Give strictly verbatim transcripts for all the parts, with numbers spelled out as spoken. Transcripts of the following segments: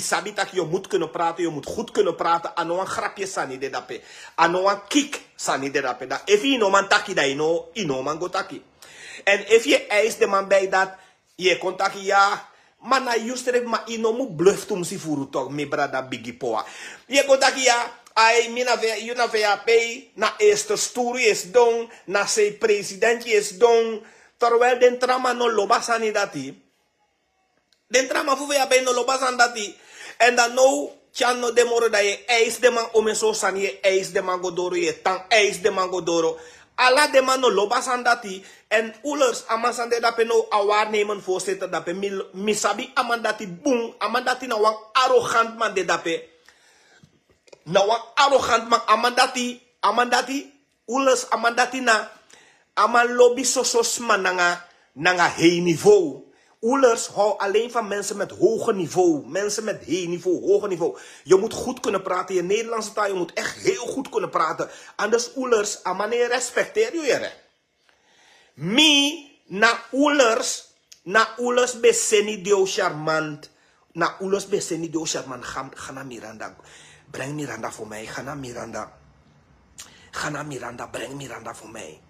Sabi taki yu o mutu kunnen praten, yu o mutu goed kunnen praten. A no wan grapye sani de dape. A no wan kik sani de dape. Dan efu yu no man taki, dan yu no yu no man go taki. En efu yu eis de man bij dat, yu e kon taki ya. Ma na yu srefi, ma yu no mu bluf tumsi furu tok, mi brada Bigi Poa. Yu e kon taki ya, ai mi na ve yu na vap, na eerste sturu yu e sidon, na sei presidenti yu e sidon. Terwijl den tra man no lobi a sani dati. Den tra man fu vap no lobi a sani dati. En dan now, tyan no de moro, dan yu e eis den man, omen so sani yu e eis den man go doro, yu e tan eis den man go doro. Ala den man no lobi a sani dati. En Ulers, a man san de dape now, a waarnemen voorzitter dape, mi, mi sabi a man dati bun. A man dati na wan arrogant man de dape. Na wan arrogant man, a man dati, a man dati, Ulers, a man dati na, a man lobi soso sma nanga, nanga hei niveau. Ulers hou alleen van mensen met hoge niveau. Mensen met hei niveau, hoge niveau. Je moet goed kunnen praten, je Nederlandse taal, je moet echt heel goed kunnen praten. Anders Ulers, a man e respecteer yu yere. Mi na Ulers, na Ulers ben seni Deo Sharman. Na Ulers ben seni Deo Sharman, ga, ga na Miranda. Breng Miranda voor mij, ga na Miranda. Ga na Miranda, breng Miranda voor mij.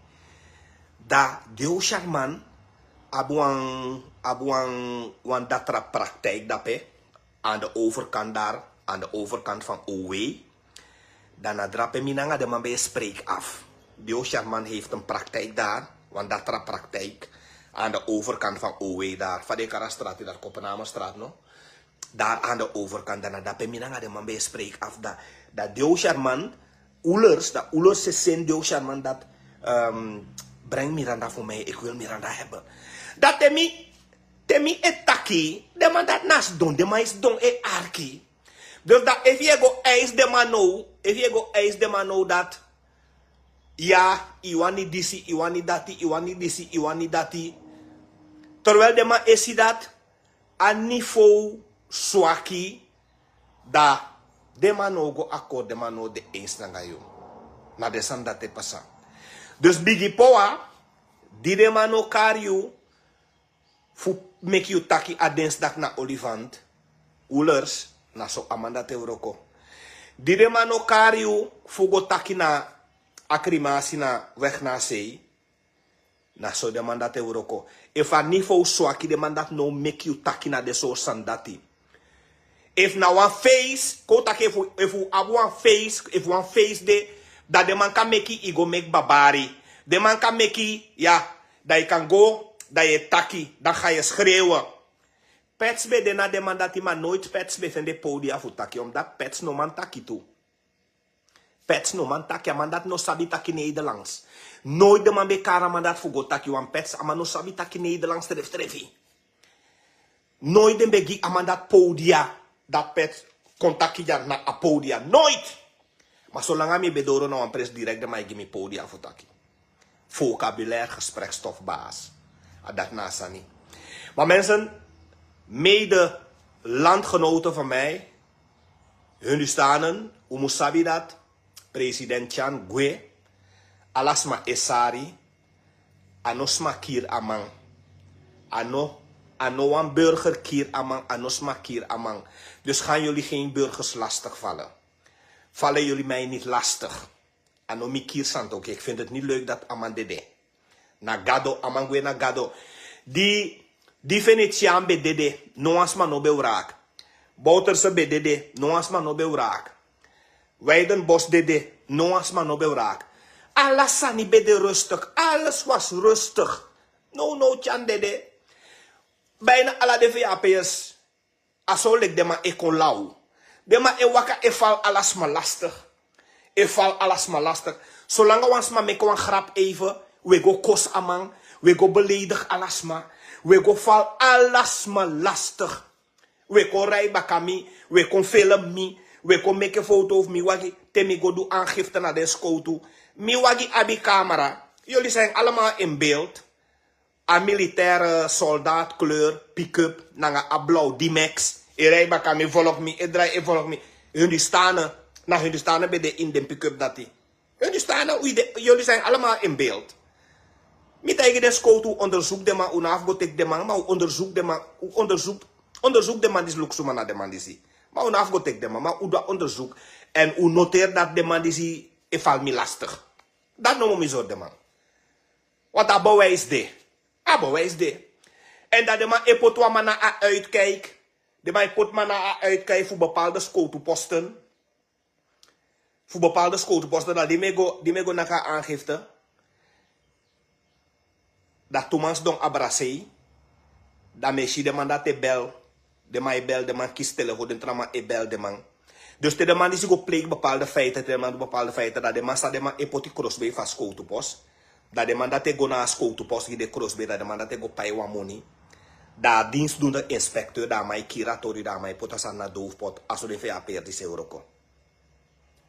Da Deo Sharman abi wan, abi wan, wan datra praktijk dape. Aan de overkant daar, aan de overkant van O W. Dan na drape mi nanga de man ben e spreek af. Deo Sharman heeft een praktijk daar, want dat tra praktijk aan de overkant van O W daar. Fa den e kari a straat, dat Kopenhamenstraat, no? Daar aan de overkant, dan na drape mi nanga de man ben e spreek af. Da, da Deo Sharman, Ulers, da Ulers e seni Deo Sharman dat, ehm, breng Miranda voor mij, ik wil Miranda hebben. Dat te mi Te mi e taki, den man dati na sidon, den man e sidon e arki. Dus dan efu yu e go eis den man now, efu yu e go eis den man now dati, ya, yu wani disi, yu wani dati, yu wani disi, yu wani dati. Terwijl den man e si dati a niveau swaki, da den man no o go akkoord, den man no o de eens nanga yu. Na den sani dati e pasa. Dus Bigi Power, di den man no kari yu fu meki yu taki a dinsdag na Olifant, Ulers, na so a man dati e wroko. Di den man no kari yu fu go taki na a crematie na weg na a sei, na so den man dati e wroko. Efu a niveau swaki, den man dati no o meki yu taki na den sori sani dati. Efu na wan feest, kon un taki efu, efu un abi wan feest, efu wan feest de, dan den man kan meki yu go meki babari. Den man kan meki, ya, dan yu kan go, dan yu e taki, dan ga yu schreeuwen. Pets ben de na den man dati, ma nooit Pets ben fende podia fu taki, omdat Pets no man taki tu. Pets no man taki, a man dati no sabi taki Nederlands. Nooit den man ben kari a man dati fu go taki, want Pets, a man no sabi taki Nederlands srefsrefi. Nooit den ben gi a man dati podia, dati Pets kon taki dya na a podia. Nooit! Ma solanga mi ben doro na wan pres, direct den man e gi mi podia fu taki. Vocabulaire, gesprekstof, baas. A dati na a sani. Maar mensen, mede landgenoten van mij, Hindustanen, un mus sabi dati president Chan gwe, ala sma e sari, a no sma kiri a man. A no, a no wan burger kiri a man, a no sma kiri a man. Dus gaan jullie geen burgers lastig vallen. Vallen jullie mij niet lastig. A no mi kiri sani, oké, ik vind het niet leuk dat a man dede. Na Gado, a man gwe na Gado. Di, di Venetiaan ben dede, no wan sma no ben wraak. Bouterse ben dede, no wan sma no ben wraak. Weidenbos dede, no wan sma no ben wraak. Ala sani ben de rustig, alles was rustig. No, no, Chan dede. Bijna ala den V A P'ers. A so leki den man e kon law. Den man e waka e val ala sma lastig. E val ala sma lastig. Solanga wan sma meki wan grap even, we go kosi a man, we go beledig ala sma, we go val ala sma lastig. We kon rij baka mi, we kon film mi, we kon meki foto fu mi wagi, te mi go du aangifte na den skowtu. Mi wagi abi camera. Jullie zijn allemaal in beeld. A militaire soldaat kleur pick-up nanga a blauw D-Max. E rij baka mi, volg mi, e drai e volg mi. Hindustane, na Hindustane ben de in den pick-up dati. Hindustane, wi de, jullie zijn allemaal in beeld. Mi taigi den skowtu, un onderzoek den man, un no abi fu go teki den man, ma un onderzoek den man, un onderzoek, onderzoek den man disi, luku suma na den man disi. Ma un no abi fu go teki den man, ma un du a onderzoek. Èn un noteri dati den man disi e fali mi lastig. Dati nomo mi sori den man. Want a bewijs de. A bewijs de. Èn dan den man e poti wan man na a uitkijk. Den man e poti man na a uitkijk fu bepaalde skowtuposten. Fu bepaalde skowtuposten, dan di mi e go, di mi e go naki a aangifte. Dan tu man sidon a brasei. Dan mi e si den man dati e bel. Den man e bel, den man kisi telefon, den tra man e bel den man. Dus te den man disi go pleeg bepaalde feiten, te den man du bepaalde feiten, dan den man san den man e poti krosbei fu a skowtupos. Dan den man dati e go na a skowtupos gi den krosbei, dan den man dati e go pai wan moni. Dan a dienstdoende inspecteur, dan a man e kiri a tori, dan a man e poti a sani na doofpot, a so den fei a peri disi e wroko.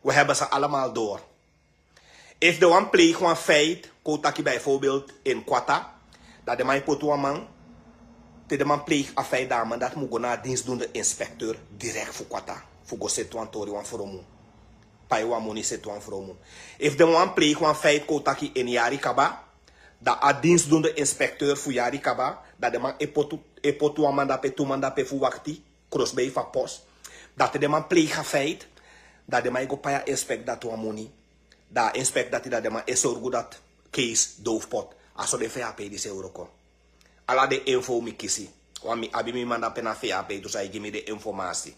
We hebben ze allemaal door. Efu den wani pleeg wan feit, kon un taki bijvoorbeeld in Kwata, dan den man e poti wan man, te den man pleeg a feit, dan a man dati mu go na a dienstdoende inspecteur direct fu Kwata, fu go seti wan tori wan fromu. Pai wan moni seti wan fromu. Efu den wani pleeg wan feit, kon un taki in Yari kaba, dan a dienstdoende inspecteur fu Yari kaba, dan den man e poti, e poti wan man dape, tu man dape fu wakti, krosbei fu a pos. Dan te den man pleeg a feit, dan den man e go pai a inspect dati wan moni. Dan a inspect dati, dan den man e sorgu dati case doofpot. A so den fei a pei disi e wroko. Ala den info mi kisi. Want mi abi mi man dape na fei a pei, dus a e gi mi den informasi.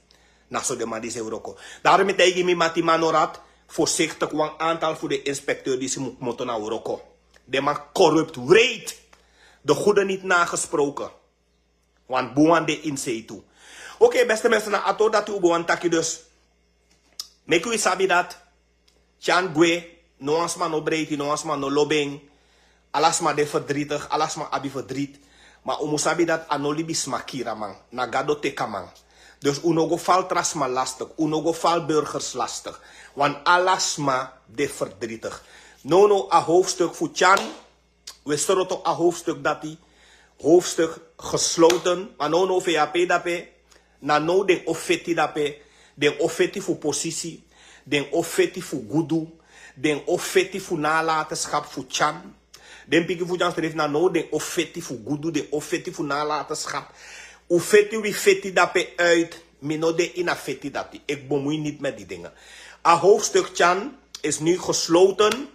Na so den man disi e wroko. Daarom mi taigi mi mati Manorat, voorzichtig, wan aantal fu den inspecteur disi mu kmoto na wroko. Den man corrupt, wreed. De goede niet nagesproken. Want bun wan de in sei tu. Oké, beste mensen, na a tori dati un ben wani taki dus. Meki wi sabi dati. Tyan gwe, no wan sma no breiti, no wan sma no lobi en. Ala sma de verdrietig, ala sma abi verdriet. Ma un mu sabi dati a no libisma kiri a man. Na Gado teki a man. Dus un no go fali tra sma lastig, un no go fali burgers lastig. Want ala sma de verdrietig. Now now a hoofdstuk fu Tyan. We sroto a hoofdstuk dati. Hoofdstuk gesloten. Ma now now fei a pei dape. Na now den o feti dape. Den o feti fu posisi. Den o feti fu gudu. Den o feti fu nalatenschap fu Tyan. Den pikin fu Tyan srefi, na now den o feti fu gudu, den o feti fu nalatenschap. Un feti, wi feti dape uit. Mi no de ini a feti dati. Ik bemoei niet met die dingen. A hoofdstuk Tyan is nu gesloten.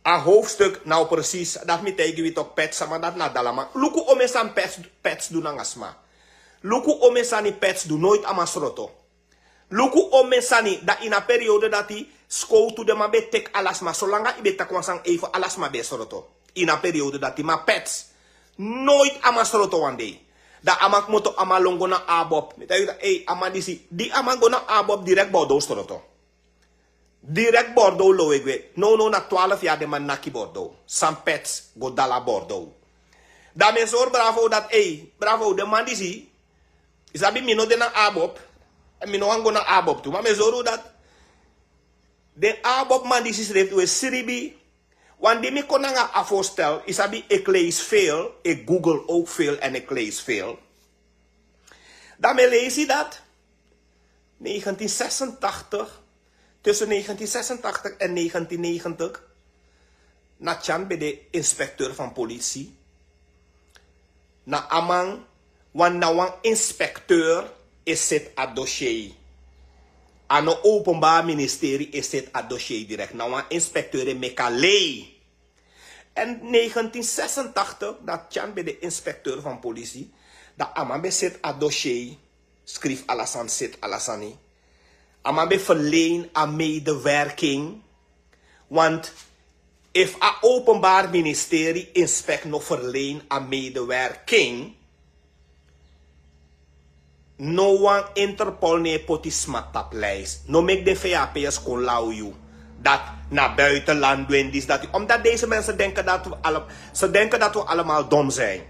A hoofdstuk, now precies, dati mi taigi wi tok, Pets, sama dati na Dalaman. Luku omeni sani Pets, Pets du nanga sma. Luku omeni sani Pets du, nooit a man sroto. Luku omeni sani, dan ini a periode dati, skowtu, den man ben teki ala sma, solanga yu ben taki wan sani even, ala sma ben e sroto. Ini a periode dati, ma Pets, nooit a man sroto wan dei. Dan a man kmoto, a man lon go na ABOP. Mi taigi yu taki, ei, a man disi, di a man go na ABOP, direct Bordeaux sroto. Direct Bordeaux lowe gwe. Now now na twaalf yari den man naki Bordeaux. San Pets go dala Bordeaux. Dan mi e sori Bravo dati, ei, Bravo, den man disi, yu sabi mi no de na ABOP. Èn mi no wani go na ABOP tu. Ma mi e sori dati. Den ABOP man disi srefi, we sribi. Want di mi kon nanga a voorstel, yu sabi, ik lees veel, ik google ook veel en ik lees veel. Dan mi e leisi dati negentien zesentachtig, tussen negentien zesentachtig en negentien negentig, na Tyan ben de inspecteur van politie. Na a man, wan, na wan inspecteur e seti a dossier. A no Openbaar Ministerie e seti a dossier direct. Na wan inspecteur e meki a lei. Èn negentien zesentachtig, na Tyan ben de inspecteur van politie, dan a man ben seti a dossier, skrifi ala sani, seti ala sani. A man ben verleen a medewerking. Want efu a Openbaar Ministerie, inspect no verleen a medewerking, no wan Interpol no e poti sma tapu lijst. No meki den V H P'ers kon law yu dati na buitenland du en disi dati. Omdat deze mensen denken dat we alle-, ze denken dat we allemaal dom zijn.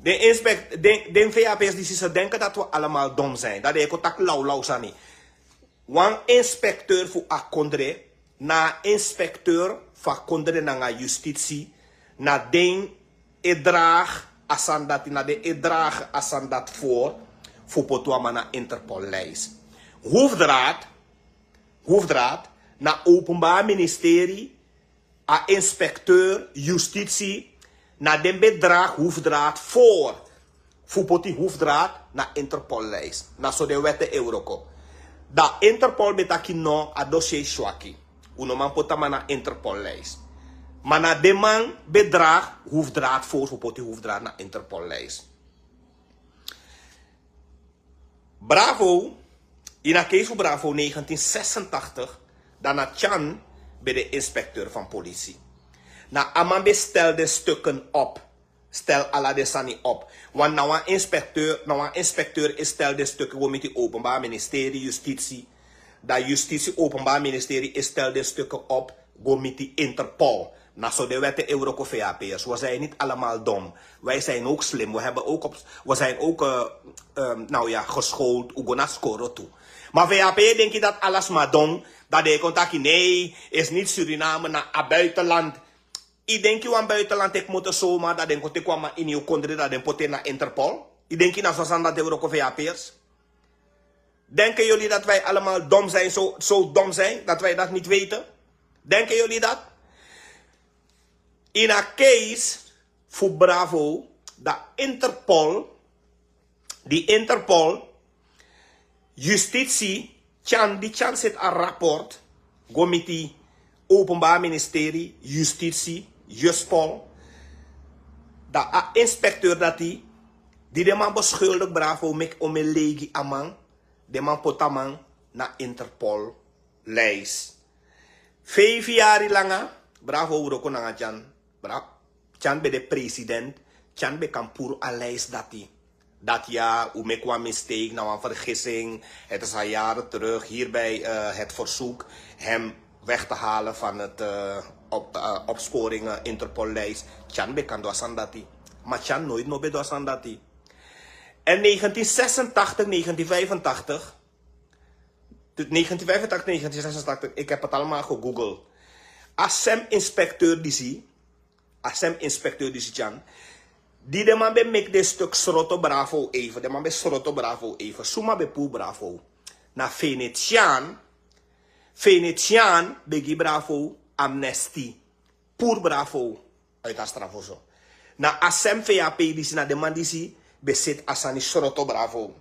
Den inspect-, den, den V H P'ers disi, ze denken dat we allemaal dom zijn. Dati den e kon taki lawlaw sani. Wan inspecteur fu a kondre, na a inspecteur fu a kondre nanga justitie, na den e dragi a sani dati, na den e dragi a sani dati voor, fu poti wan man na Interpol lijst. Hoofdraad, hoofdraad, na Openbaar Ministerie, a inspecteur, justitie, Na den ben dragi hoefdraad voor fu poti hoefdraad na Interpol lijst. Na so den wet e wroko. Dan Interpol ben taki no, a dossier swaki. Un no man poti a man na Interpol lijst. Ma na den man ben dragi hoefdraad voor fu poti hoefdraad na Interpol lijst. Bravo, in a case fu Bravo negentien zesentachtig, dan na Tjan ben de inspecteur van politie. Na a man ben stel den stukken op. Stel ala den sani op. Want na wan inspecteur, na wan inspecteur is stel den stukken go miti openbaar ministerie, justitie. Dan justitie, openbaar ministerie is stel den stukken op go miti Interpol. Na so de wet e wroko. V H P'ers, we zijn niet allemaal dom. Wij zijn ook slim. We hebben ook, op, we zijn ook eh, ehm, nou ja, geschoold. We gaan naar school toe. Maar V H P denk je dat alles maar dom. Dat de kon taki nee, is niet Suriname, na a buitenland. I denki wan buitenland teki moto soma, dat den kon teki wan man ini yu kondre, dat den poti na Interpol. I denki na so sani dat de wroko. V H P'ers. Denken jullie dat wij allemaal dom zijn, zo, zo dom zijn, dat wij dat niet weten? Denken jullie dat? In a case fu Bravo, dat Interpol, die Interpol, justitie, Tjan, die Tjan zit a rapport, go miti openbaar ministerie, justitie, Juspol, dat a inspecteur dat die, die de man beschuldigd, Bravo, mek ome legi a man, den man poti a man na Interpol lijst. Vijf yari langa, Bravo, wroko nanga Tjan. Bra Tjan ben de president, Tjan ben kan puru a lijst dati. Dati ya, u meki wan mistake, na wan vergissing. Het is al jaren terug, hierbij eh, het verzoek hem weg te halen van het eh, op, eh, opsporingen, Interpol lijst. Tjan ben kan do a sani dati. Maar Tjan nooit no ben do a sani dati. En negentien zesentachtig, negentien vijfentachtig, dus negentien vijfentachtig, negentien zesentachtig, ik heb het allemaal gegoogeld. A sem inspecteur disi, a sem inspecteur disi Tjan, die de man ben mek de stuk sroto Bravo even, de man ben sroto Bravo even, suma ben puru Bravo. Na Venetiaan, Venetiaan ben gi Bravo amnestie. Puru Bravo uit a strafoso. Na a sem V H P disi, na den man disi ben seti a sani sroto Bravo.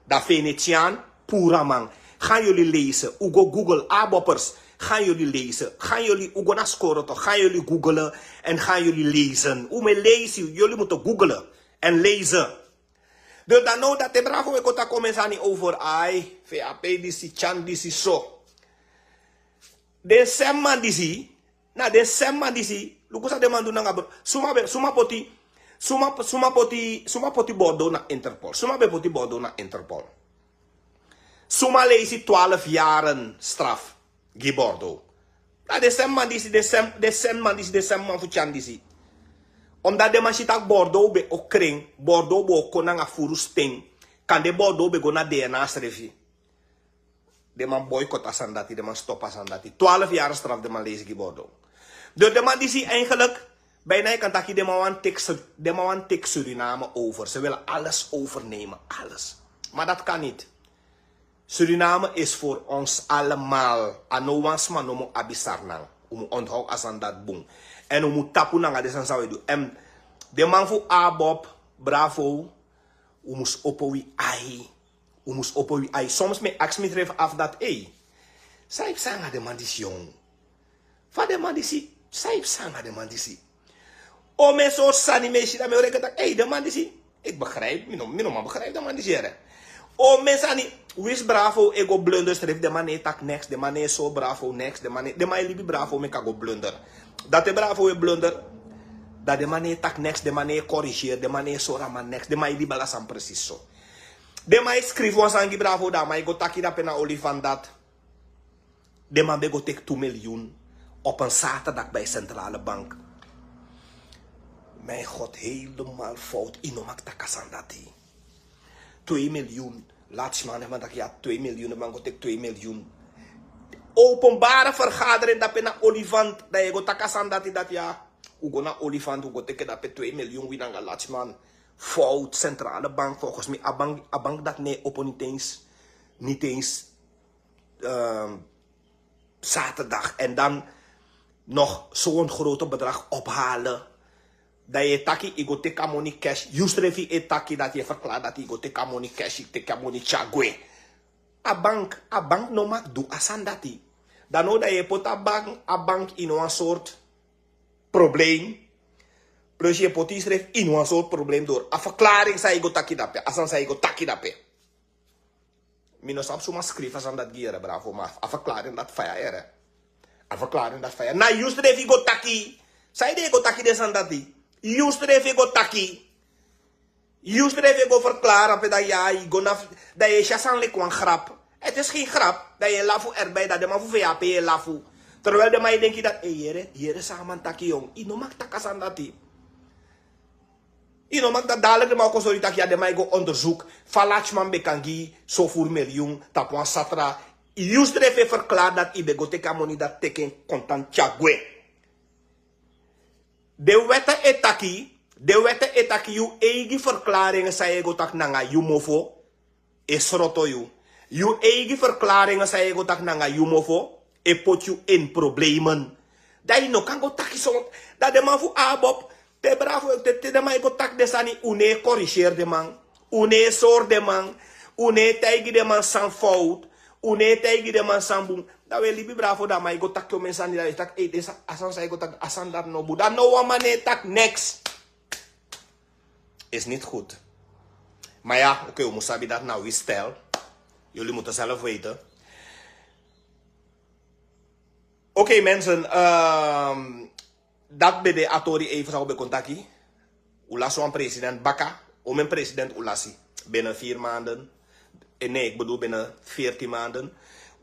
Dan Venetiaan puru a man. Gaan jullie lezen. U go Google, aboppers. Gaan jullie lezen. Gaan jullie, u go na skoro toch. Gaan jullie googlen en gaan jullie lezen. U me lezen. Jullie moeten googlen en lezen. Dus dan now dat de Bravo e kon taki ome sani over ai, V H P disi, Tjan disi so. Den sem man disi, na den sem man disi, luku san den man du nanga bro. Suma ben, suma poti, suma, suma poti, suma poti Bordeaux na Interpol. Suma ben poti Bordeaux na Interpol. Suma leisi twaalf yaren straf gi Bordeaux. Na den sem man disi, den sem, den sem man disi, den sem man fu Tjan disi. Omdat den man si taki Bordeaux ben o kren, Bordeaux ben o kon nanga furu sten. Kande Bordeaux ben go na D N A srefi. Den man boycott a sani dati, den man stop a sani dati. Twaalf yari straf den man leisi gi Bordeaux. Dus den man disi eigenlijk, bijna yu kan taki den man wani teki Sur-, den man wani teki Suriname over. Ze willen alles overnemen, alles. Maar dat kan niet. Suriname is voor ons allemaal. A no wan sma no mu abi Sranan. Un mu onthoud a sani dati bun. En un mu tapu nanga den sani san un e du. En den man fu abob, Bravo, un mus opo wi ai. Un mus opo wi ai. Soms mi e aksi misrefi afu dati, ei, san yu psa nanga den man disi, yon? Fa den man disi, san yu psa nanga den man disi? O, mi e sori sani, mi e si, dan mi o reken taki, ei, den man disi, ik begrijp, mi no, mi no man begrijp den man disi, yere. O, mi e sani, wisi Bravo e go blunder srefi, den man no e taki neks, den man no e sori Bravo neks, den man no e, den man e libi Bravo meki a go blunder. Dan te Bravo e blunder, dan den man no e taki neks, den man no e corrigeer, den man no e sori a man neks, den man e libi ala sani precies so. Den man e skrifi wan sani gi Bravo, dan a man e go taki dape na olifant dati den man ben go teki tu miljoen op een zaterdag bij Centrale Bank. Mijn God, helemaal fout. Yu no mag taki a sani dati. Twee miljoen. Latsman, den man taki ya, twee miljoen, den man go teki twee miljoen. Openbare vergadering dape na olifant, dan yu e go taki a sani dati, dati ya. Un go na olifant, un go teki dape twee miljoen, wi nanga Latsman. Fout, Centrale Bank, volgens mi, a bank, a bank dati no e opo niet eens, niet eens ehm, zaterdag en dan nog zo'n grote bedrag ophalen. Dan yu e taki yu go teki a moni cash. Yu srefi e taki dati, yu e verklari dati yu go teki a moni cash, yu teki a moni tyari gwe. A bank, a bank no mag du a sani dati. Dan now dan yu e poti a bank, a bank ini wan sort probleem. Plus yu e poti yusrefi ini wan sort probleem dori a verklaring san yu go taki dape, a sani san yu go taki dape. Mi no sabi suma skrifi a sani dati gi yu, bravo, ma a verklaring dati faya, ere. A verklaring dati faya. Na yu srefi go taki. San yu de go taki den sani dati? Yu srefi go taki. Yu srefi go verklari ape, dan ya, yu go na, dan yu e si a sani leki wan grap. Het is geen grap. Dan yu e lafu erbij, dan den man fu vap e lafu. Terwijl den man e denki dati, e yere, yere san a man taki, yong. Yu no mag taki a sani dati. Yu no mag dati. Dadelijk den man o kon sori yu taki ya, den man e go onderzoek fa Lachman ben kan gi so furu miljoen tapu wan satra. Yu srefi e verklari dati yu ben go teki a moni dati, teki en kontant tyari gwe. Den wette e taki, den wette e taki yu eigi verklaringen san yu e go taki nanga yu mofo e sroto yu. Yu eigi verklaringen san yu e go taki nanga yu mofo e poti yu in problemen. Dan yu no kan go taki so. Dan den man fu ABOP, te bravo, te, te den man e go taki den sani, un no e corrigeer den man. Un no e sori den man. Un no e taigi den man san fout. Un no e taigi den man san bun. Dan un e libi bravo, dan man e go taki omen sani, dan yu e taki, ei, den sa-, a sani san yu e go taki, a sani dati no bun. Dan no wan man no e taki niks. Is niet goed. Maar ja, oké, we moeten sabi dat nou wie stel. Jullie moeten zelf weten. Oké, mensen, ehm, dat ben de a tori even san un ben kon taki. Un lasi wan president baka. Omen president un lasi? Binnen vier maanden. Eh, nee, ik bedoel binnen veertien maanden.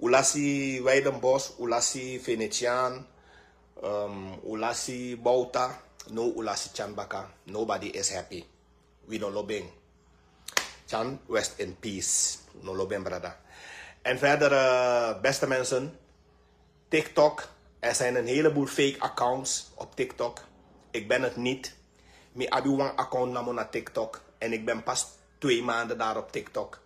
Un lasi Weidenbos, un lasi Venetiaan, ehm, un lasi Bouta, now un lasi Tyan baka. Nobody is happy. We no lobi en. Tyan, rest in peace. We no lobi en, brada. En verder, eh, beste mensen, TikTok, er zijn een heleboel fake accounts op TikTok. Ik ben het niet. Mi abi wan account namo na TikTok. En ik ben pas twee maanden daar op TikTok.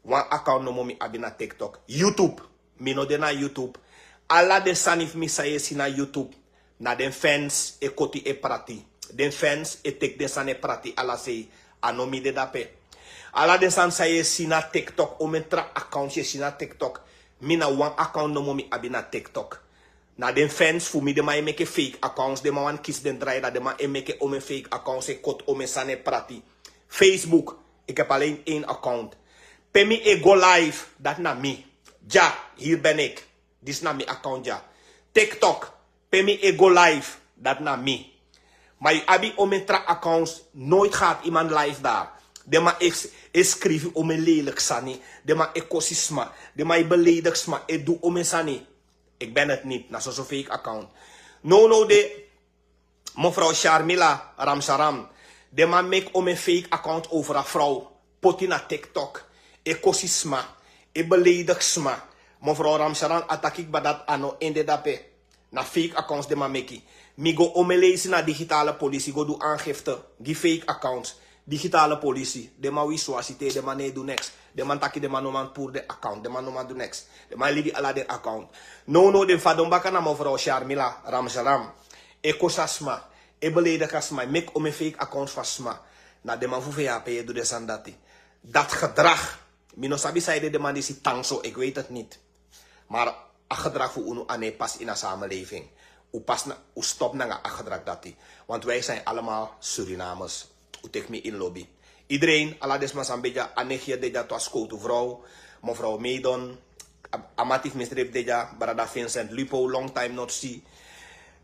Wan account nomo mi abi na TikTok. YouTube. Mi no de na YouTube. Ala den sani fu mi san yu e si na YouTube, na den fans e koti e prati. Den fans e teki den sani e prati ala sei. A no mi de dape. Ala den sani san yu e si na TikTok, omen tra accounts yu e si na TikTok, mi na wan account nomo mi abi na TikTok. Na den fans fu mi, den man e meke fake accounts, den man wani kisi den drai, dan den man e meke omen fake accounts e koti omen sani e prati. Facebook, ik heb alleen één account. Pe mi e go live, dati na mi. Dya, hier ben ik. Disi na mi account dya. TikTok, pe mi e go live, dati na mi. Ma yu abi omen tra accounts, nooit gaat iemand live daar. Den man e, e skrifi omen lelijk sani. Den man e kosi sma. Den man e beledig sma. E du omen sani. Ik ben het niet. Na soso fake account. Now now de mevrouw Sharmila Ramsaram. Den man meki omen fake account over a vrouw. Poti na TikTok. E kosi sma. E beledig sma. Mevrouw Ramsaram, a taki kba dati a no en de dape. Na fake accounts den man meki. Mi go omen leisi na digitale politie go du aangifte gi fake accounts. Digitale politie. Den man wiswasi te, den man no e du niks. Den man taki den man no man puru den account. Den man no man du niks. Den man e libi ala den account. Now now den fadon baka na mevrouw Sharmila Ramsaram. E kosi a sma. E beledig a sma. E meki omen fake accounts fu a sma. Na den man fu VHP e du den sani dati. Dat gedrag. Mi no sabi san ede den man disi tan so, ik weet het niet. Maar a gedrag fu unu a no e pasi ini a samenleving. Un pasi na, un stop nanga a gedrag dati. Want wij zijn allemaal Surinamers. Un teki mi ini lobi. Iedereen, ala den sma san ben dya, a neef de dya tu, a skowtu vrouw, mevrouw Meidon, a, a mati fu misrefi de dya, brada Vincent Lupo, long time not see.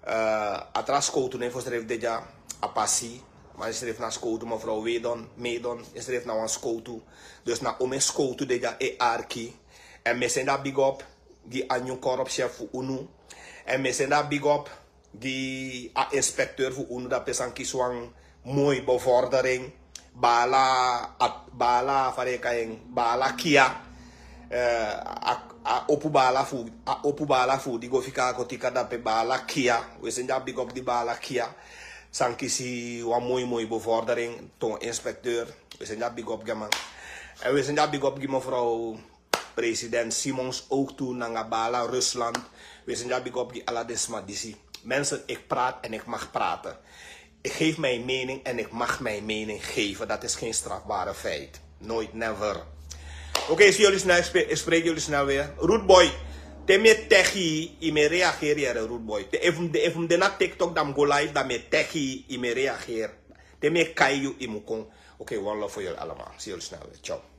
Eh, a tra skowtu nen fu srefi de dya, a pasi, ma yu srefi na skowtu, mevrouw Wedon, Meidon, yu srefi na wan skowtu. Dus na omen skowtu de dya e arki. En mi e seni a big up gi a nyun korpschef fu unu. En mi e seni a big up gi a inspecteur fu unu, dape san kisi wan moi bevordering. Bala, a, bala, fa den e kai en, bala Kia. Eh, a, a opu bala fu, a opu bala fu di go fika a kotika dape, bala Kia. We seni a big up gi bala Kia. San kisi wan moi moi bevordering, toon inspecteur. We seni a big up gi a man. En we seni a big up gi mevrouw president Simons ook tu nanga bala Rusland. We seni a big up gi ala den sma disi. Mensen, ik praat en ik mag praten. Ik geef mijn mening en ik mag mijn mening geven. Dat is geen strafbare feit. Nooit, never. Oké, zie jullie snel. Ik spreek jullie snel weer. Rootboy, te mi e tegi, i mi e reageri, here Rootboy. Te efu mi de na TikTok, dan mi go live, dan mi e tegi, i mi e reageri. Te mi e kai yu, i mu kon. Oké, one love voor jullie allemaal. Zie jullie snel weer. Ciao.